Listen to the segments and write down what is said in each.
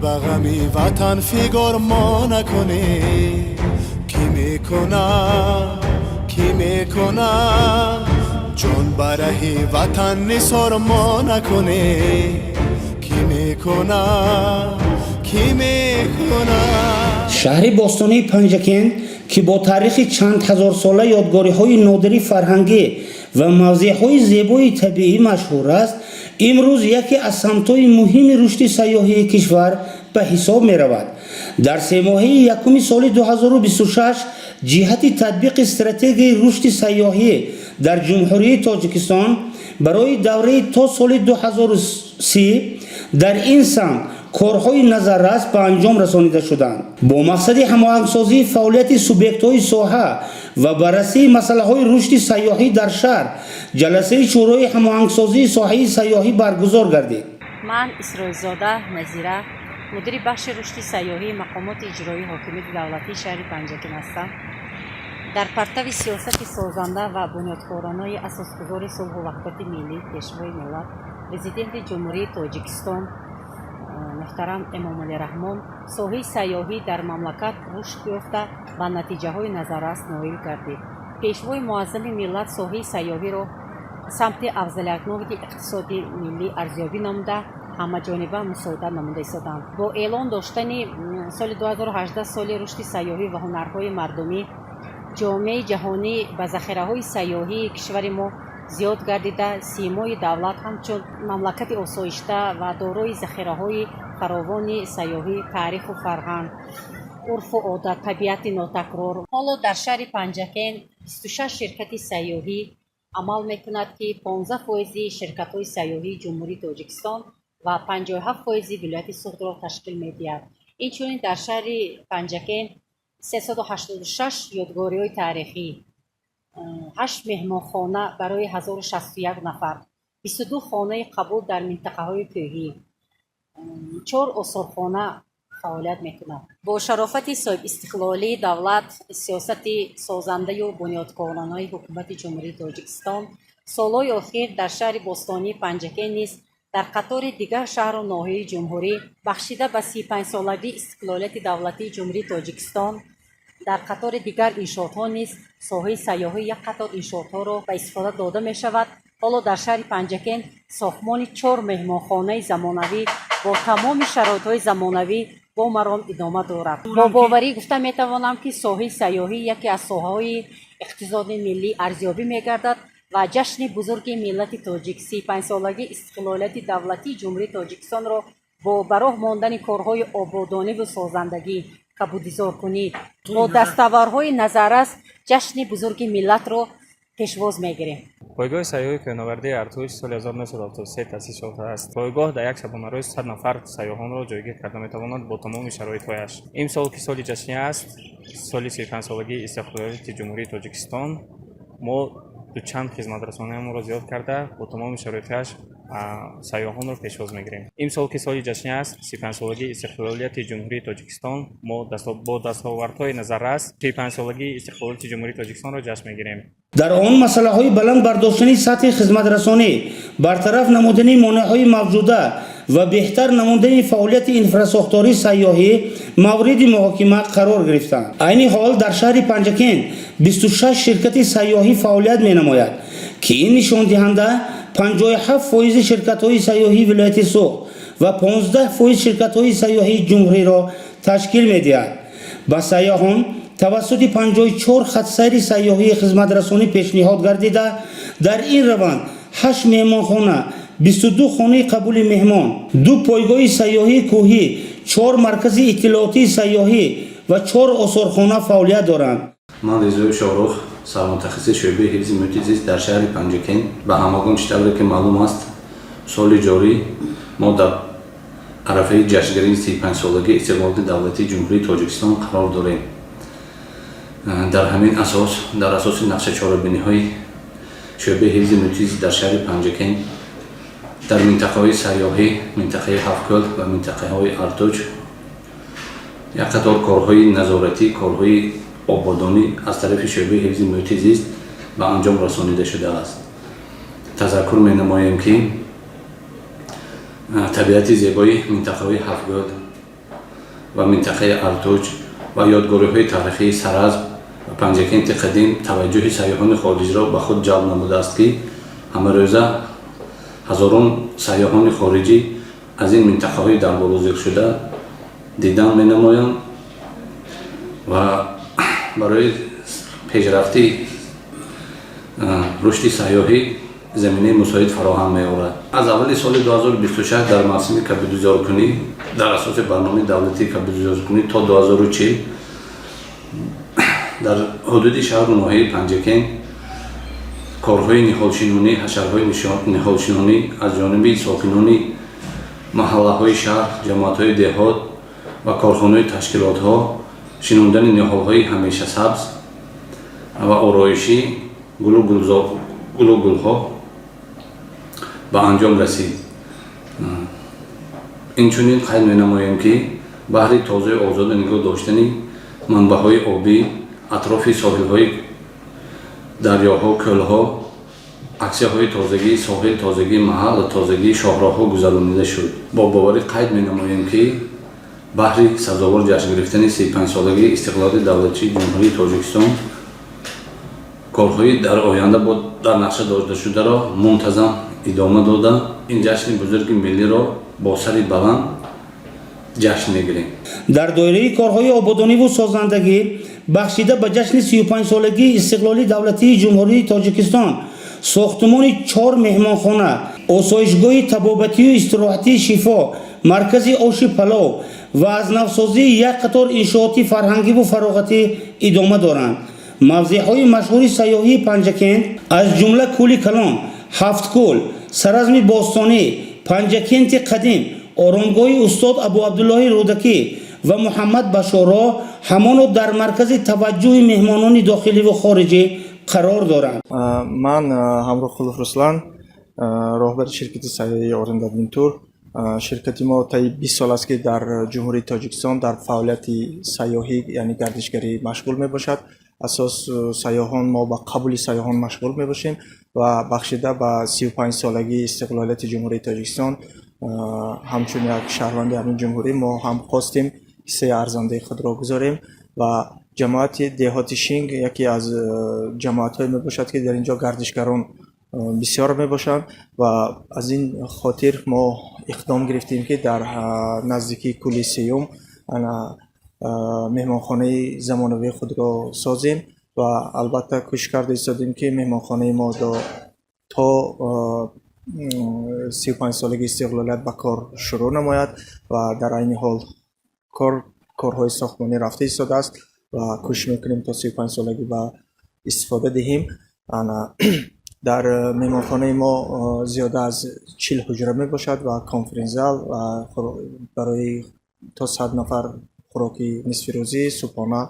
Ба ғами ватан фигор мо накунем, кӣ мекунад, кӣ мекунад? Ҷон ба раҳи ватан нисор мо накунем, кӣ мекунад, кӣ мекунад? Шаҳри бостонии Панҷакент, ки бо таърихи чанд ҳазорсола, ёдгориҳои нодири фарҳангӣ ва мавзеъҳои зебои табиӣ машҳур аст, имрӯз яке аз самтҳои муҳими рушди сайёҳии кишвар ба ҳисоб меравад. Дар семоҳаи якуми соли 2026 ҷиҳати татбиқи стратегияи рушди сайёҳӣ дар Ҷумҳурии Тоҷикистон барои давраи то соли 2030 дар ин самт корҳои назаррас ба анҷом расонида шуданд. Бо мақсади ҳамоҳангсозии фаъолияти субъектҳои соҳа ва баррасии масъалаҳои рушди сайёҳӣ дар шаҳр ҷаласаи Шӯрои ҳамоҳангсозии соҳаи сайёҳӣ баргузор гардид. Ман Исроилзода Назира, мудири бахши рушди сайёҳии мақомоти иҷроии ҳокимияти давлатии шаҳри Панҷакент ҳастам. Дар партави сиёсати созанда ва бунёдкоронаи асосгузори сулҳу ваҳдати миллӣ, Пешвои миллат, Президенти Ҷумҳурии Тоҷикистон муҳтарам Эмомалӣ Раҳмон, соҳаи сайёҳӣ дар мамлакат рушд ёфта, ба натиҷаҳои назаррас ноил гардид. Пешвои муаззами миллат соҳаи сайёҳиро самти афзалиятноки иқтисоди миллӣ арзёбӣ намуда, ҳамаҷониба мусоидат намуда истоданд. Бо эълон доштани соли 2018 соли рушди сайёҳӣ ва ҳунарҳои мардумӣ, ҷомеаи ҷаҳонӣ ба захираҳои сайёҳии кишвари мо зиёд гардида, симои давлат ҳамчун мамлакати осоишта ва дорои захираҳои фаровони сайёҳӣ, таъриху фарҳанг, урфу одат, табиати нотакрор. Ҳоло дар шаҳри Панҷакент 26 ширкати сайёҳӣ амал мекунад, ки 15 фоизи ширкатҳои сайёҳии Ҷумҳурии Тоҷикистон ва 57 фоизи вилояти Суғдро ташкил медиҳад. Инчунин дар шаҳри Панҷакент 386 ёдгориҳои таърихӣ, ҳашт меҳмонхона барои 1061 нафар, 22 хонаи қабул дар минтақаҳои кӯҳӣ, чор осорхона фаъолият мекунад. Бо шарофати соҳибистиқлолии давлат, сиёсати созандаю бунёдкоронаи Ҳукумати Ҷумҳурии Тоҷикистон, солҳои охир дар шаҳри бостонии Панҷакент низ дар қатори дигар шаҳру ноҳияи ҷумҳурӣ, бахшида ба 35-солагии истиқлолияти давлатии Ҷумҳурии Тоҷикистон, дар қатори дигар иншоотҳо низ соҳаи сайёҳӣ як қатор иншоотҳоро ба истифода дода мешавад. Ҳоло дар шаҳри Панҷакент сохтмони чор меҳмонхонаи замонавӣ бо тамоми шароитҳои замонавӣ бо маром идома дорад. Бо боварӣ гуфта метавонам, ки соҳаи сайёҳӣ яке аз соҳаҳои иқтисоди миллӣ арзёбӣ мегардад ва ҷашни бузурги миллати тоҷик, 35-солагии истиқлолияти давлатии Ҷумҳурии Тоҷикистонро бо ба роҳ мондани корҳои ободониву созандагӣ, кабудизоркунӣ, бо дастовардҳои назаррас ҷашни бузурги миллатро пешвоз мегирем. Пойгоҳи сайёҳии кӯҳнавардии Артуш соли 1973 таъсис ёфтааст. Пойгоҳ дар як шабонарӯз 100 нафар сайёҳонро ҷойгир карда метавонад бо тамоми шароитҳояш. Имсол, ки соли ҷашнӣ аст, соли 35-солагии истиқлолияти Ҷумҳурии Тоҷикистон, мо дучанд хизматрасониамонро зиёд карда, бо тамоми шароитҳояш сайёҳонро пешвоз мегирем. Имсол, ки соли ҷашнӣ аст, 35-солагии истиқлолияти Ҷумҳурии Тоҷикистон, мо бо дастовардҳои назаррас 35-солагии истиқлолияти Ҷумҳурии Тоҷикистонро ҷашн мегирем. Дар он масъалаҳои баланд бардоштани сатҳи хизматрасонӣ, бартараф намудани монеаҳои мавҷуда ва беҳтар намудани фаъолияти инфрасохтории сайёҳӣ мавриди муҳокима қарор гирифтанд. Айни ҳол дар шаҳри Панҷакент 26 ширкати сайёҳӣ фаъолият менамояд, ки ин нишондиҳанда 57 фоизи ширкатҳои сайёҳии вилояти Суғд ва 15 фоиз ширкатҳои сайёҳии ҷумҳуриро ташкил медиҳад. Ба сайёҳон тавассути 54 хатсайри сайёҳии хизматрасонӣ пешниҳод гардида, дар ин раванд ҳашт меҳмонхона, 22 хонаи қабули меҳмон, ду пойгоҳи сайёҳии кӯҳӣ, чор маркази иттилоотии сайёҳӣ ва чор осорхона фаъолият доранд. Ман Ризоев Шоҳрух, сармутахассиси шӯъбаи ҳифзи муҳити зист дар шаҳри Панҷакент. Ба ҳамагон чӣ тавре ки маълум аст, соли ҷорӣ мо дар арафаи ҷашнгирии 35-солагии истиқлолияти давлатии Ҷумҳурии Тоҷикистон қарор дорем. Дар ҳамин асос, дар асоси нақшачорабиниҳои шӯъбаи ҳифзи муҳити зист дар шаҳри Панҷакент, дар минтақаҳои сайёҳӣ, минтақаи Ҳафткӯл ва минтақаҳои Артуч, як қатор корҳои назоратӣ, корҳои ободонӣ аз тарафи шӯъбаи ҳифзи муҳити зист ба анҷом расонида шудааст. Тазаккур менамоем, ки табиати зебои минтақаҳои Ҳафтгӯл Ва минтақаи Артуч ва ёдгориҳои таърихии Саразм ва Панҷакенти қадим таваҷҷӯҳи сайёҳони хориҷиро ба худ ҷалб намудааст, ки ҳамарӯза ҳазорон сайёҳони хориҷӣ аз ин минтақаҳои дар боло зикршуда дидан менамоянд ва барои пешрафти рушди сайёҳӣ заминаи мусоид фароҳам меорад. Аз аввали соли 2026 дар мавсими кабудизоркунӣ дар асоси барномаи давлатии кабудизоркунӣ то 2040 дар ҳудуди шаҳру ноҳияи Панҷакент корҳои ниҳолшинонӣ, ҳашарҳои ниҳолшинонӣ аз ҷониби сокинони маҳаллаҳои шаҳр, ҷамоатҳои деҳот ва корхонаи ташкилотҳо шинондани ниҳолҳои ҳамешасабз ва ороишӣ, гулу гулҳо ба анҷом расид. Инчунин қайд менамоем, ки баҳри тозаю озода нигоҳ доштани манбаъҳои обӣ атрофи соҳилҳои дарёҳо, кӯлҳо аксияҳои тозагии соҳил, тозагии маҳал ва тозагии шоҳроҳҳо гузаронида шуд. Бо боварӣ қайд менамоем, ки баҳри сазовор ҷашн гирифтани 35-солагии истиқлоли давлатии Ҷумҳурии Тоҷикистон корҳои дар оянда бо дар нақша дошташударо мунтазам идома дода, ин ҷашни бузурги миллиро бо сари баланд ҷашн мегирем. Дар доираи корҳои ободониву созандагӣ, бахшида ба ҷашни 35-солагии истиқлоли давлатии Ҷумҳурии Тоҷикистон, сохтумони чор меҳмонхона, осоишгоҳи табобатию истироҳатии «Шифо», маркази оши палов ва аз навсозии як қатор иншооти фарҳангиву фароғатӣ идома доранд. Мавзеъҳои машҳури сайёҳии Панҷакент, аз ҷумла Кӯли Калон, Ҳафткӯл, Саразми бостонӣ, Панҷакенти қадим, оромгоҳи устод Абуабдуллоҳи Рӯдакӣ ва Муҳаммад Башоро ҳамоно дар маркази таваҷҷӯҳи меҳмонони дохиливу хориҷӣ қарор доранд. Ман Ҳамроҳқулов Руслан, роҳбари ширкати сайёҳии «Орент Адвентур». Ширкати мо таи 20 сол аст, ки дар Ҷумҳурии Тоҷикистон дар фаъолияти сайёҳӣ, яъне гардишгарӣ машғул мебошад. Асос сайёҳон, мо ба қабули сайёҳон машғул мебошем ва бахшида ба 35-солагии истиқлолияти Ҷумҳурии Тоҷикистон, ҳамчун як шаҳрванди ҳамин ҷумҳурӣ, мо ҳам хостем ҳиссаи арзандаи худро гузорем. Ва ҷамоати деҳоти Шинг яке аз ҷамоатҳое мебошад, ки дар ин ҷо гардишгарон бисёр мебошанд ва аз ин хотир мо иқдом гирифтем, ки дар наздикии кӯли сеюм меҳмонхонаи замонавии худро созем. Ва албатта, кӯшиш карда истодем, ки меҳмонхонаи мо то 35-солагии истиқлолият ба кор шурӯъ намояд. Ва дар айни ҳол корҳои сохтмонӣ рафта истодааст ва кӯшиш мекунем, то 35-солагӣ ба истифода диҳем. Дар меҳмонхонаи мо зиёда аз 40 ҳуҷра мебошад ва конференц-зал ва барои то 100 нафар хӯроки нисфирӯзӣ, субҳона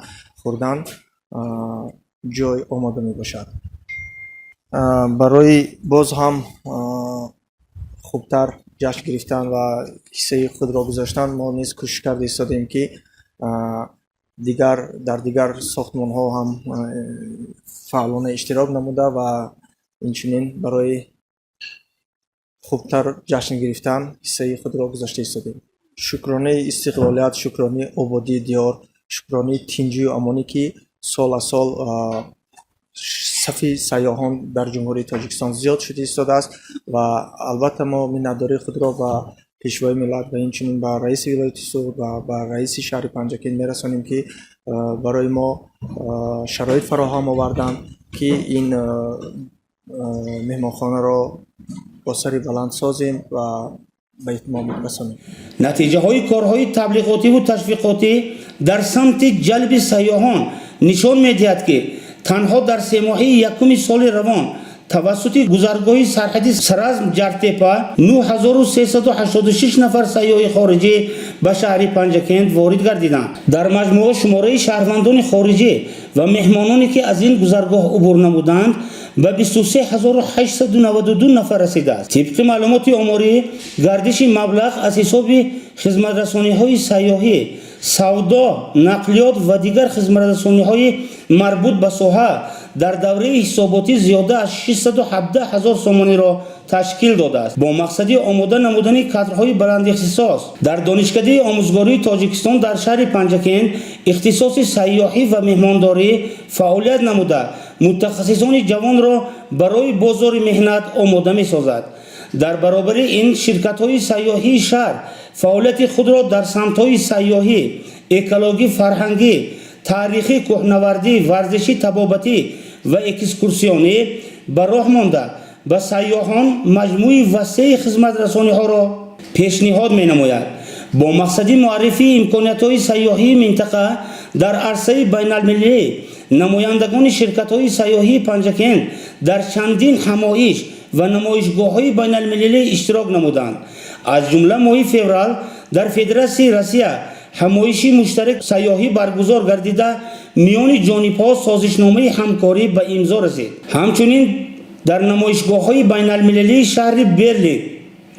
хӯрдан ҷой омода мебошад. Барои боз ҳам хубтар ҷашн гирифтан ва ҳиссаи худро гузоштан, мо низ кӯшиш карда истодем, ки дигар дар дигар сохтмонҳо ҳам фаъолона иштирок намуда ва инчунин барои хубтар ҷашн гирифтан ҳиссаи худро гузошта истодем. Шукронаи истиқлолият, шукронаи ободии диёр, шукронаи тинҷию амонӣ, ки сол аз сол сафи сайёҳон дар Ҷумҳурии Тоҷикистон зиёд шуда истодааст. Ва албатта, мо миннатдории худро ба Пешвои миллат ва инчунин ба раиси вилояти Суғд ва ба раиси шаҳри Панҷакент мерасонем, ки барои мо шароит фароҳам оварданд, ки ин меҳмонхонаро бо сари баланд созем ва ба итмом расонем. Натиҷаҳои корҳои таблиғотиву ташвиқотӣ дар самти ҷалби сайёҳон нишон медиҳад, ки танҳо дар семоҳаи якуми соли равон тавассути гузаргоҳи сарҳади Саразм Ҷартепа 9386 нафар сайёҳи хориҷӣ ба шаҳри Панҷакент ворид гардиданд. Дар маҷмӯъ шумораи шаҳрвандони хориҷӣ ва меҳмононе, ки аз ин гузаргоҳ убур намуданд, ба 23 892 нафар расидааст. Тибқи маълумоти оморӣ, гардиши маблағ аз ҳисоби хизматрасониҳои сайёҳӣ, савдо, нақлиёт ва дигар хизматрасониҳои марбут ба соҳа дар Дар давраи ҳисоботӣ зиёда аз 617 ҳазор сомониро ташкил додааст. Бо мақсади омода намудани кадрҳои баландихтисос дар Донишкадаи омӯзгории Тоҷикистон дар шаҳри Панҷакент ихтисоси сайёҳӣ ва меҳмондорӣ фаъолият намуда, мутахассисони ҷавонро барои бозори меҳнат омода месозад. Дар баробари ин, ширкатҳои сайёҳии шаҳр фаъолияти худро дар самтҳои сайёҳӣ, экологӣ, фарҳангӣ, таърихӣ, кӯҳнавардӣ, варзишӣ, табобатӣ ва экскурсионӣ ба роҳ монда, ба сайёҳон маҷмӯи васеи хизматрасониҳоро пешниҳод менамояд. Бо мақсади муаррифии имкониятҳои сайёҳии минтақа дар арсаи байналмилалӣ намояндагони ширкатҳои сайёҳии Панҷакент дар чандин ҳамоиш ва намоишгоҳҳои байналмилалӣ иштирок намуданд. Аз ҷумла моҳи феврал дар Федератсияи Россия ҳамоиши муштарак сайёҳӣ баргузор гардида, миёни ҷонибҳо созишномаи ҳамкорӣ ба имзо расид. Ҳамчунин дар намоишгоҳҳои байналмилалии шаҳри Берлин,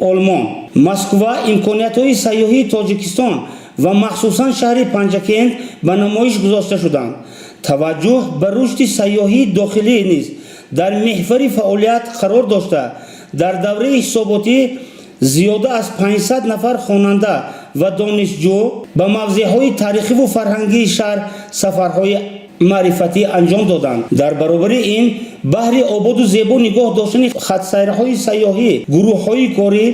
Олмон, Москва имкониятҳои сайёҳии Тоҷикистон ва махсусан шаҳри Панҷакент ба намоиш гузошта шуданд. Таваҷҷӯҳ ба рушди сайёҳии дохилӣ низ дар меҳвари фаъолият қарор дошта, дар давраи ҳисоботӣ зиёда аз 500 нафар хонанда ва донишҷӯ ба мавзеъҳои таърихиву фарҳангии шаҳр сафарҳои маърифатӣ анҷом доданд. Дар баробари ин, баҳри ободу зебо нигоҳ доштани хатсайрҳои сайёҳӣ гурӯҳҳои корӣ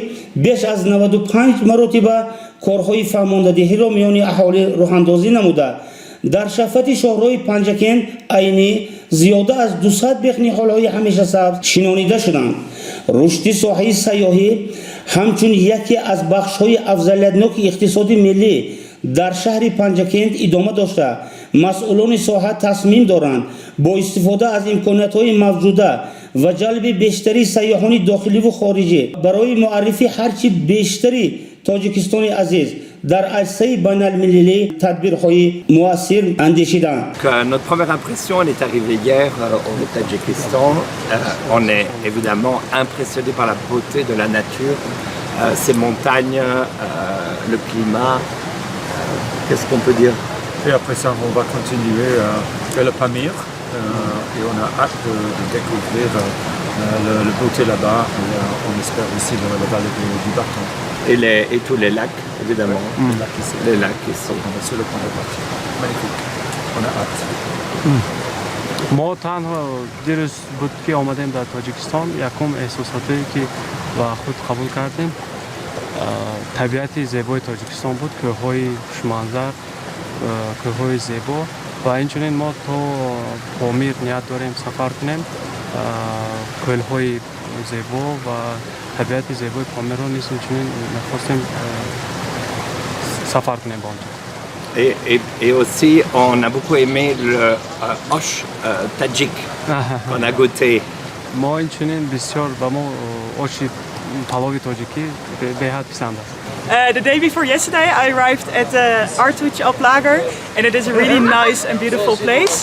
беш аз 95 маротиба корҳои фаҳмондадиҳиро миёни аҳолӣ роҳандозӣ намуда, дар шафати шоҳроҳи Панҷакент Айнӣ зиёда аз 200 бех ниҳолҳои ҳамешасабз шинонида шуданд. Рушди соҳаи сайёҳӣ ҳамчун яке аз бахшҳои афзалиятноки иқтисоди миллӣ дар шаҳри Панҷакент идома дошта, масъулони соҳа тасмим доранд бо истифода аз имкониятҳои мавҷуда ва ҷалби бештари сайёҳони дохиливу хориҷӣ барои муаррифии ҳарчи бештари Тоҷикистони азиз дар арсаи байналмилалӣ тадбирҳои муассир андешиданд. Notre première impression, elle est arrivée hier au Tadjikistan. On est évidemment impressionné par la beauté de la nature, ces montagnes, le climat. Qu'est-ce qu'on peut dire? Et après ça, on va continuer vers le Pamir et on a hâte de découvrir le beauté là-bas et on espère aussi la vallée du Bartang. Et tous les lacs, évidemment. Les lacs ici. Les lacs qui sont. On est sur le point de partir. Magnifique. On a hâte. Мо танҳо дирӯз буд, ки омадем дар Тоҷикистон. Якум эҳсосотое, ки ба худ қабул кардем, табиати зебои Тоҷикистон буд, кӯҳҳои хушманзар, кӯҳҳои зебо. Ва инчунин мо то Помир ният дорем сафар кунем. Кӯлҳои зебо ва табиати зебои Помирро низ инчунин мехостем сафар кунем ба онҷо. Et aussi, on a beaucoup aimé le ош tadjik qu'on a goûté. Мо инчунин бисёр ба мо оши палови тоҷикӣ беҳад писанд аст. The day before yesterday, I arrived at the Artuch Alplager, and it is a really nice and beautiful place.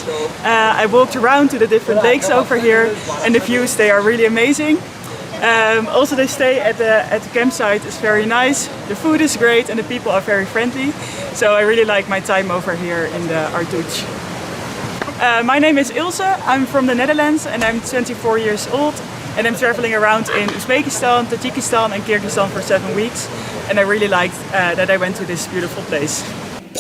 I walked around to the different lakes over here, and the views, they are really amazing. Also, the stay at the campsite is very nice. The food is great, and the people are very friendly. So I really like my time over here in the Artuch. My name is Ilse. I'm from the Netherlands, and I'm 24 years old. And I'm traveling around in Uzbekistan, Tajikistan, and Kyrgyzstan for 7 weeks. And I really liked that I went to this beautiful place.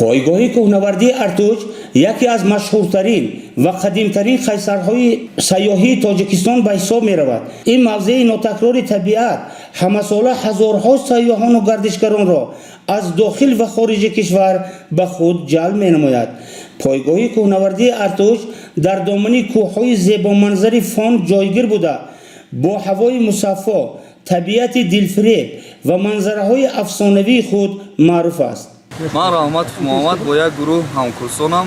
Пойгоҳи кӯҳнавардии Артуч яке аз машҳуртарин ва қадимтарин хатсайрҳои сайёҳии Тоҷикистон ба ҳисоб меравад. Ин мавзеи нотакрори табиат ҳамасола ҳазорҳо сайёҳону гардишгаронро аз дохил ва хориҷи кишвар ба худ ҷалб менамояд. Пойгоҳи кӯҳнавардии Артуч дар домани кӯҳҳои зебоманзари Фон ҷойгир буда, бо ҳавои мусаффо, табиати дилфиреб ва манзараҳои афсонавии худ маъруф аст. Ман Раҳматов Муҳаммад, бо як гурӯҳ ҳамкурсонам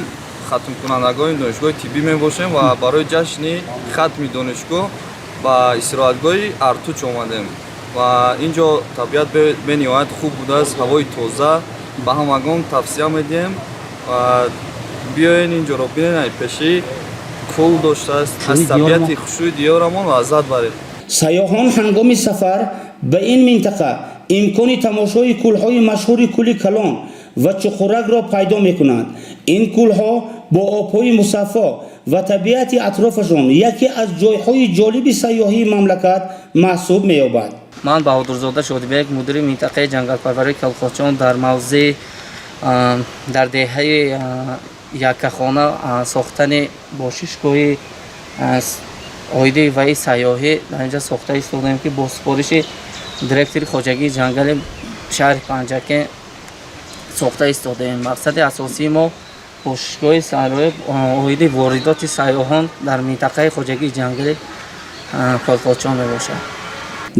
хатмкунандагони донишгоҳи тиббӣ мебошем ва барои ҷашни хатми донишгоҳ ба истироҳатгоҳи Артуч омадем ва ин ҷо табиат бениҳоят хуб будааст, ҳавои тоза. Ба ҳамагон тавсия медиҳем ва биёен ин ҷоро бинед, пеши кӯл доштааст, аз табиати хушрӯи диёрамон лаззат баред. Сайёҳон ҳангоми сафар ба ин минтақа имкони тамошои кӯлҳои машҳури Кӯли Калон ва Чуқуракро пайдо мекунанд. Ин кӯлҳо бо обҳои мусаффо Ва табиати атрофашон яке аз ҷойҳои ҷолиби сайёҳии мамлакат маҳсуб меёбад. Ман Баҳодурзода Шодибек, мудири минтақаи ҷангалпарварии Колхозчон, дар мавзеи дар деҳаи Яккахона сохтани бошишгоҳи оиди ваи сайёҳӣ дар инҷа сохта истодаем, ки бо супориши директори хоҷагии ҷангали шаҳри Панҷакент сохта истодаем. Мақсади асосии мо бошишгоҳи сайёҳӣ оиди воридоти сайёҳон дар минтақаи хоҷагии ҷангали Колхозчон мебошад.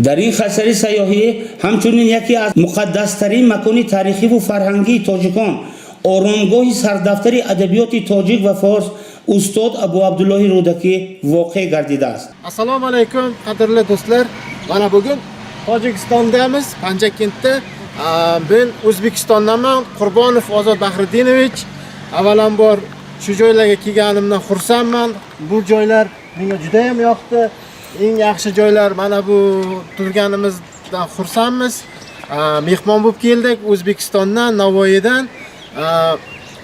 Дар ин хатсари сайёҳӣ ҳамчунин яке аз муқаддастарин макони таърихиву фарҳангии тоҷикон, оромгоҳи сардафтари адабиёти тоҷик ва форс устод Абу Абдуллоҳи Рӯдакӣ воқеъ гардидааст. Assalomu alaykum, qadrli do'stlar. Mana bugun Tojikistondamiz, Panjakentda. Men O'zbekistondanman, Qurbonov Ozod Bahriddinovich. Avvalambor shu joylarga kelganimdan xursandman. Bu joylar menga juda ham yoqdi. Eng yaxshi joylar mana bu turganimizdan xursandmiz. Mehmon bo'lib keldik O'zbekistondan, Navoiydan.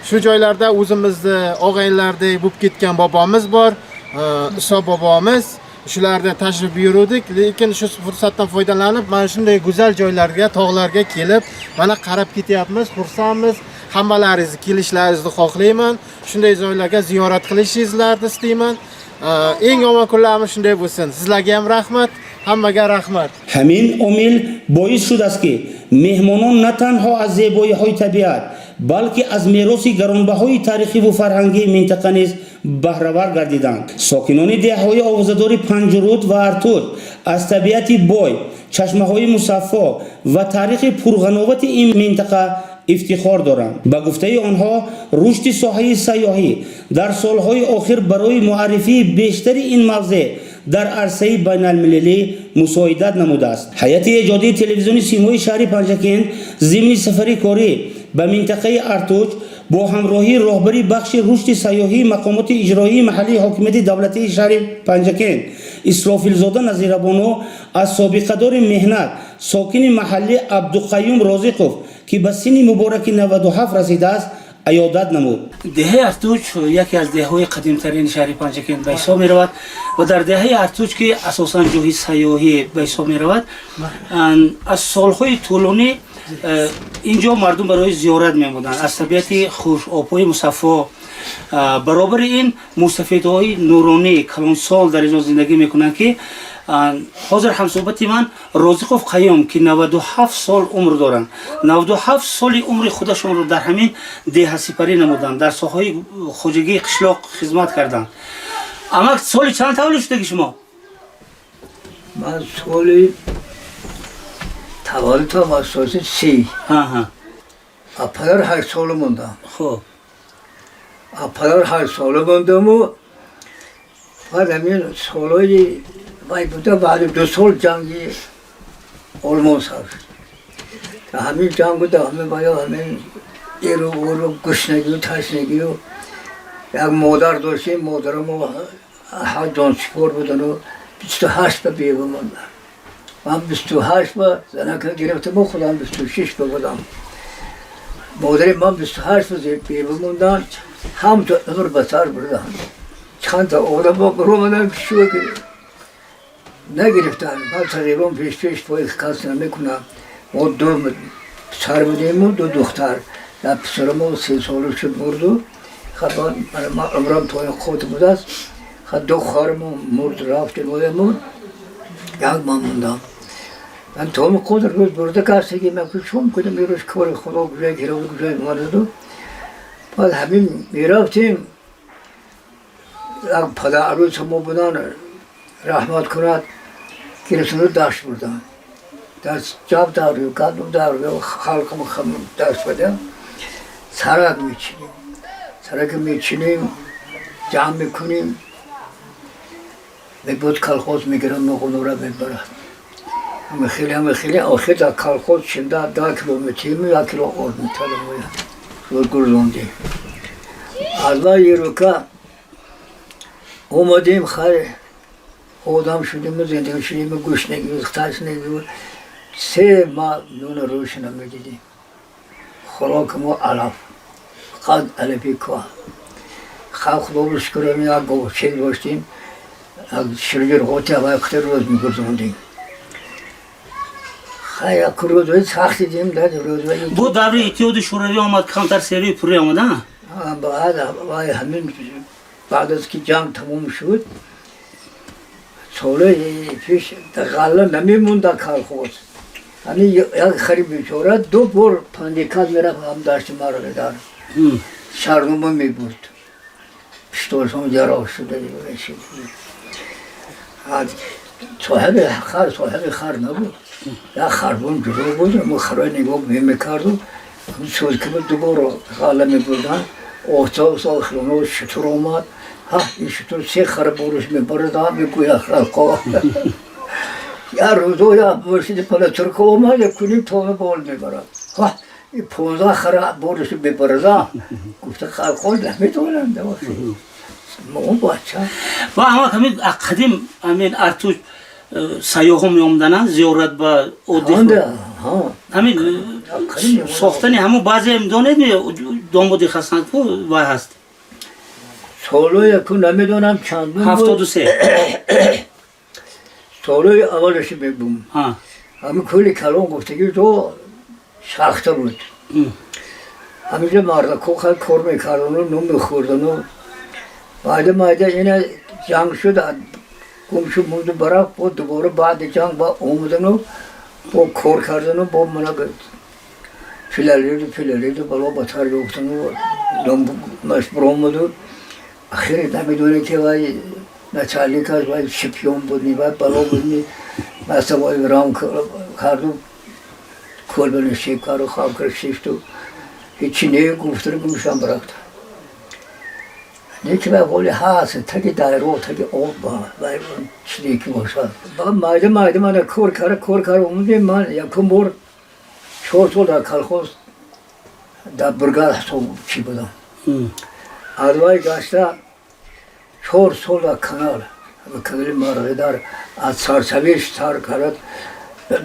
Shu joylarda o'zimizni og'aynilardek bo'lib ketgan bobomiz bor, Iso bobomiz. Shularda tashrif buyuruvdik, lekin shu fursatdan foydalanib mana shunday go'zal joylarga, tog'larga kelib, mana qarab ketyapmiz, xursandmiz. Hammalaringizni kelishlaringizni xohlayman. Shunday joylarga ziyorat qilishingizlarni istayman. Eng yomon kunlarimiz shunday bo'lsin. Sizlarga ham rahmat, hammaga rahmat. Ҳамин омил боис шудааст, ки меҳмонон на танҳо аз зебоиҳои табиат, балки аз мероси гаронбаҳои таърихиву фарҳангии минтақа низ баҳравар гардиданд. Сокинони деҳаҳои овозадори Панҷруд ва Артуч аз табиати бой, чашмаҳои мусаффо ва таърихи пурғановати ин минтақа ифтихор доранд. Ба гуфтаи онҳо, рушди соҳаи сайёҳӣ дар солҳои охир барои муаррифии бештари ин мавзеъ дар арсаи байналмилалӣ мусоидат намудааст. Ҳайати эҷодии телевизиони Симои шаҳри Панҷакент зимни сафари корӣ ба минтақаи Артуч бо ҳамроҳии роҳбари бахши рушди сайёҳии мақомоти иҷроии маҳаллии ҳокимияти давлатии шаҳри Панҷакент Исрофилзода Назирабону аз собиқадори меҳнат, сокини маҳаллӣ Абдуқаюм Розиқов, ки ба синни мубораки 97 расидааст, аёдат намуд. Деҳаи Артуч яке аз деҳаҳои қадимтарини шаҳри Панҷакент ба ҳисоб меравад ва дар деҳаи Артуч, ки асосан ҷоҳи сайёҳӣ ба ҳисоб меравад, аз солҳои тӯлонӣ ин ҷо мардум барои зиёрат меомаданд. Аз табиати хуш, обҳои мусаффо, баробари ин мӯйсафедҳои нуронӣ, калонсол дар ин ҷо зиндагӣ мекунанд, ки ҳозир ҳамсӯҳбати ман Розиқов Қаюм, ки 97 сол умр доранд, 97 соли умри худашонро дар ҳамин деҳа сипарӣ намуданд, дар соҳаҳои хоҷагии қишлоқ хизмат карданд. Амак, соли чанд таваллуд шудаги шумо? Ман соли таваллудам асоси 30. А падар 8 сола мондам. Хуб. А падар 8 сола мондаму баъд ҳамин солҳои вай буда, баъди 2 сол ҷанги Олмон сар шуд. Ҳамин ҷанг буда, ҳамин бая ҳамин эру уру, гушнагию ташнагию. Як модар доштем, модарамо ҷонсипор будану 28 ба бева мондам. Ман 28 ба занака гирифтаму худам 26 ба будам. Модари ман 28 ба бева мондан, ҳамто умр ба сар бурдам. Чанда одамо баромадан, шуа нагирифтан. Ман тақрибан пеш пеш пои кас намекунам. Мо ду писар будему, ду духтар. Як писарамо 3 сола шуд, мурду. Ман умрам то ин қот будааст. Ду хоҳармо мурд, рафтем, оямон як ман мондам. Ман то қодр рӯз бурда кастаги ман чун кунам, ирӯз кори Худо гӯҷай гирифт, гӯҷай омададу. Баъд ҳамин мерафтем, як падар арӯса мо будан, раҳмат кунад, гирифтану дашт бурдан. Даст ҷаб дарю, гандум дарю, халқам дашт бадам. Сарак мечинем, сарака мечинем, ҷамъ мекунем, мебуд колхоз мегирам, нуғунура мебарад. Ҳама хеле, ҳама хеле, охир дар колхоз чинда 10 кило метиҳем, 1 кило орд метадам, гурзондем. Аз вай рука омадем, хайр, одам шудему, зиндагӣ шудему, гушнагию ташнагию. 3 маҳ нуна рӯшана медидем. Хӯроки мо алаф, фақат алафи кӯҳ. Худо шукр, як говчек доштем, ширгирғоти авай қитер рӯз мегузондем. Хай, рӯзои сахт дидем, рӯзои Бо даври Иттиҳоди Шӯравӣ омад, камтар серию пурӣ омад, а? Баъд вай, ҳамин баъд аз ки ҷанг тамом шуд, солаи пеш ғалла намемонда колхоз. Ҳамин як хари бечора ду бор пандикат мерафт, ҳам дашти Марғидар шарнома мебурд. Пиштолшон яроқ шуда. Соҳиби хар, соҳиби хар набуд, як харбон ҷудо буд. Мо харои нигоҳ мекарду сӯзкиба ду бор ғалла мебурдан. Оҳиста оҳиста охирона шутур омад. Ҳа, ин шутур се хара бориш мебарад, мегӯя халқо. Я рӯзо я мошини палатурка омад, якуним тона бол мебарад. Ҳа, ин 15 хара бориш мебарада, гуфта халқо намедонанд. Мо бача. Ва ҳама ҳамин қадим ҳамин Артуч сайёҳон меомадананд зиёрат ба отдых. Ҳамин сохтани ҳамун баъзе медонед, домоди Хасанку вай ҳаст. Соло яку намедонам чандум. 73. Солои аввалаши мегум. Ҳамин кӯли калон гуфтагӣ то шахта буд. Ҳаминҷо мардако кор мекардану нун мехӯрдану майда майда. Ина ҷанг шуд, гум шуд, мунду барафт. Бо дубора баъди ҷанг ба омадану бо кор кардану бо мана филалиду филалиду бало батар ёфтану баромаду. Ахире намедонӣ ки вай начальник аст, вай шпион буд, вай бало буд, масавой рам карду, кӯлба шиб карду, хав кард, шишту ҳечи не гуфтану гумшам барафта. Неки вай ҳоли ҳаст, таги дайро, таги об вай чизе ки бошад. Майда майда мана кор кара, кор кара омадем. Ман якум бор 4 сол дар колхоз, дар бригада ҳисоб чӣ будам. Аз вай гашта 4 сол дар канал, канали Марғидар, аз сарсавиш сар кард,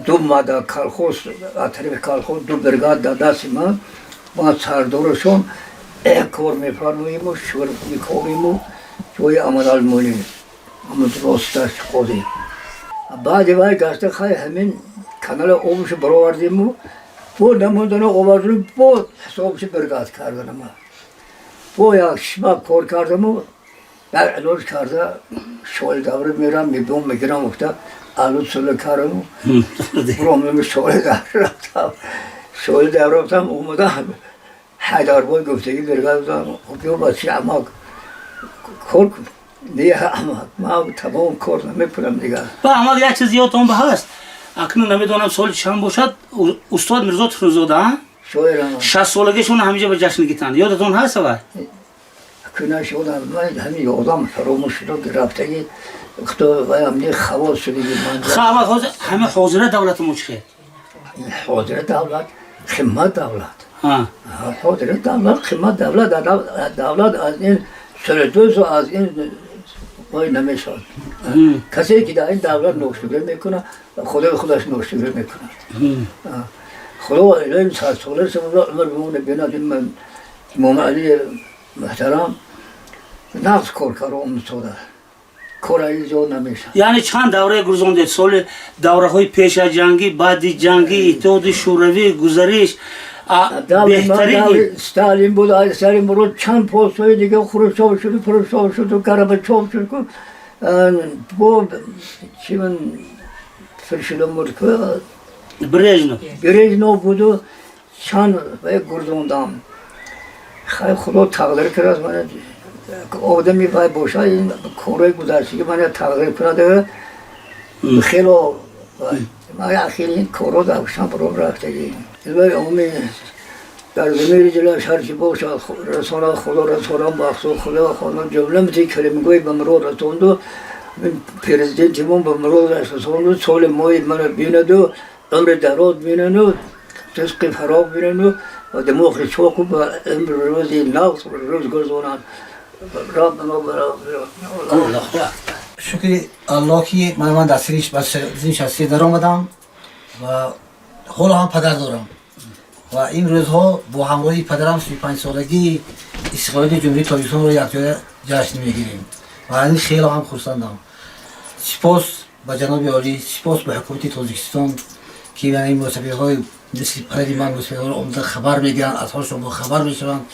ду ма дар колхоз, аз тарафи колхоз ду бригад дар дасти ман. Ман сардорашон кор мефармоиму шур мекобиму ҷои Амадалмолӣ ҳамун росташ қозӣ. Баъди вай гашта, хай, ҳамин канала обшо баровардиму бо намондану овардану бо ҳисобшо бригад карданама. Бо як шимак кор кардаму як илоҷ карда шоли давра мерам, мебиём, мегирам гуфта алу сула кардаму буромдаму шоли давра рафтам. Шоли давра рафтам, омадам, Ҳайдарбой гуфтагӣ бригад будам. Биё, бачи, амак кор кун. Не, амак, ман тамом кор намекунам дигар. Ва амак, як чиз ёдтон ба ҳаст, акнун намедонам соли чанд бошад, устод Мирзо Турсунзода 60 солагишон ҳаминҷа ба ҷашн гитанд, ёдатон ҳаст вай? Кунаш ёдам, ман ҳамин ёдам фаромӯш шуда рафтагӣ. Худо ваям не хавос шудагӣ ман. Ха, амак, ҳозир ҳамин ҳозира давлатамо чӣ хел? Ҳозира давлат қимат давлат. Ҳозира давлат қимат давлат. Давлат аз ин средозу аз ин вой намешавад. Касе ки дар ин давлат ношукрӣ мекунад, худои худаш ношукрӣ мекунад. Худо илоҳим садсола умр бимона бинад. Имом Али муҳтарам нағз кор кард, омӯзода кор аи зиёд намешавад. Яъне чанд даврае гузондед, соли давраҳои пешаҷангӣ, баъди ҷангӣ, Иттиҳоди Шӯравӣ, гузариш, беҳтарин Сталин буд. Сталин буд, чанд постҳои дига, Хрущёв шуд, Хрущёв шуд, Горбачёв шуд, бо чи ман фиршуда мурд. Брежнев. Брежнев буду, чанд гурзондам. Хай, Худо тақдир кардааст, мана одами вай боша, ин корҳои гузаштагӣ мана тақдир кунад хело. Ман ахир ин корҳо дар шампуром рафтагӣ. Оми дар замири дилаш ҳарчи бошад, расона Худо, расона мақсуд Худо хонам ҷумла мити калимгӯи ба мурод расонду, президентимон ба муродаш расонду, соли моҳи мана бинаду, умри дароз бинану, ризқи фароғ бинану ва димоғи чоку ба умри рӯзи нағз рӯз гузонанд. Шукри Аллоҳ, ки ман дар синни 63 даромадам ва ҳоло ҳам падар дорам. Ва имрӯзҳо бо ҳамроҳии падарам 35-солагии истиқлолияти Ҷумҳурии Тоҷикистонро якҷоя ҷашн мегирем ва аз ин хело ҳам хурсандам. Сипос ба ҷаноби олӣ, сипос ба ҳукумати Тоҷикистон, ки ин мусофирҳои мисли падари ман мусофирҳоро омада хабар мегиранд, аз ҳолшон бохабар мешаванд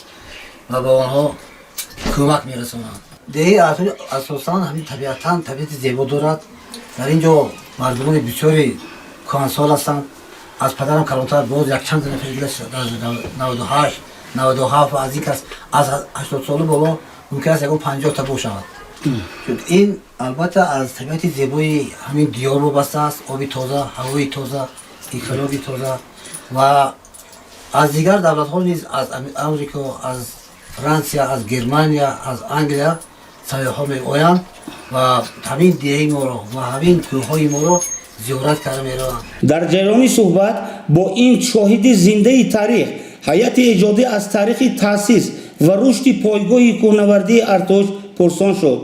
ва ба онҳо кӯмак мерасонанд. Деҳаи Артуч асосан ҳамин табиатан табиати зебо дорад. Дар ин ҷо мардумони бисёри кӯҳансол ҳастанд. Аз падарам калонтар боз якчанд нафари дигар, 98, 97, аз ин кас аз 80 сола боло мумкин аст ягон 50-та бошавад. Чун ин албатта аз табиати зебои ҳамин диёр вобаста аст: оби тоза, ҳавои тоза, экологи тоза. Ва аз дигар давлатҳо низ, аз Амрико, аз Франсия, аз Германия, аз Англия сайёҳҳо меоянд ва ҳамин деҳаи моро ва ҳамин кӯҳҳои моро зиёрат карда мераванд. Дар ҷараёни суҳбат бо ин шоҳиди зиндаи таърих, ҳайати эҷодӣ аз таърихи таъсис ва рушди пойгоҳи кӯҳнавардии Артуч пурсон шуд.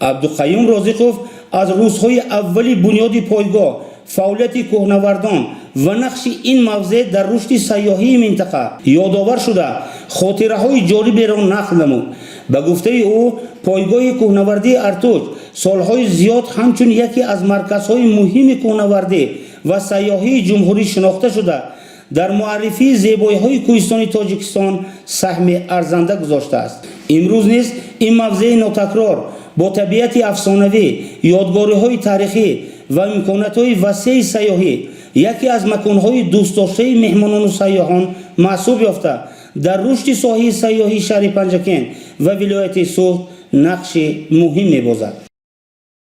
Абдуқаюм Розиқов аз рӯзҳои аввали бунёди пойгоҳ, фаъолияти кӯҳнавардон ва нақши ин мавзеъ дар рушди сайёҳии минтақа ёдовар шуда, хотираҳои ҷолиберо нақл намуд. Ба гуфтаи ӯ, пойгоҳи кӯҳнавардии Артуч солҳои зиёд ҳамчун яке аз марказҳои муҳими кӯҳнавардӣ ва сайёҳии ҷумҳурӣ шинохта шуда, дар муаррифии зебоиҳои кӯҳистони Тоҷикистон саҳми арзанда гузоштааст. Имрӯз низ ин мавзеи нотакрор бо табиати афсонавӣ, ёдгориҳои таърихӣ ва имкониятҳои васеи сайёҳӣ яке аз маконҳои дӯстдоштаи меҳмонону сайёҳон маҳсуб ёфта, дар рушди соҳаи сайёҳии шаҳри Панҷакент ва вилояти Суғд нақши муҳим мебозад.